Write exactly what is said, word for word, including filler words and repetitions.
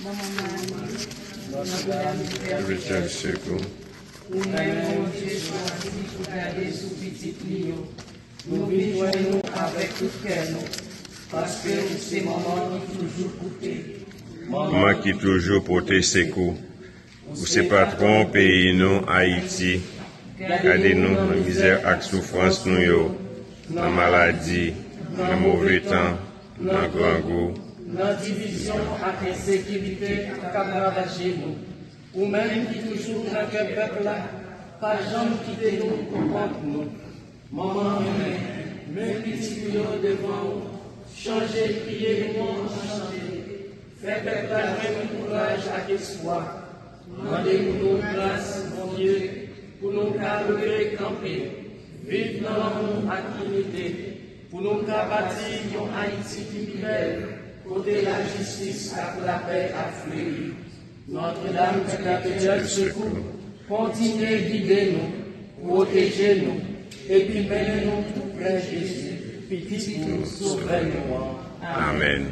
Manman Mari, Nòtredam di Pèvechèl Sekou, ou menm Bondye chwazi pou gade sou pitit li yo. Nou vin jwenn ou avèk tout kè nou, paske ou se manman ki toujou koute. Manman ki toujou pote sekou. Ou se patwon peyi nou, Ayiti. Gade nou nan mizè ak soufrans nou yo, nan maladi, nan move tan, nan grangou, nan divizyon ak ensekirite k ap ravaje nou. Ou menm ki toujou nan kè pèp la, pa janm kite nou pou kont nou. Manman renmen, men pitit ou yo devan ou, chanje kriye nou an an chante. Fè pèp la jwenn kouraj ak espwa. Mande pou nou gras, Bondye, pou nou ka leve kanpe, viv nan lanmou ak inite, pou nou ka bati yon Ayiti ki pi bèl, kote lajistis ak lapè ap fleri. Nòtredam di Pèvechèl Sekou, kontinye gide nou, pwoteje nou, epi mennen nou tou prè Jezi, Pitit nou, Sovè nou an. Amèn.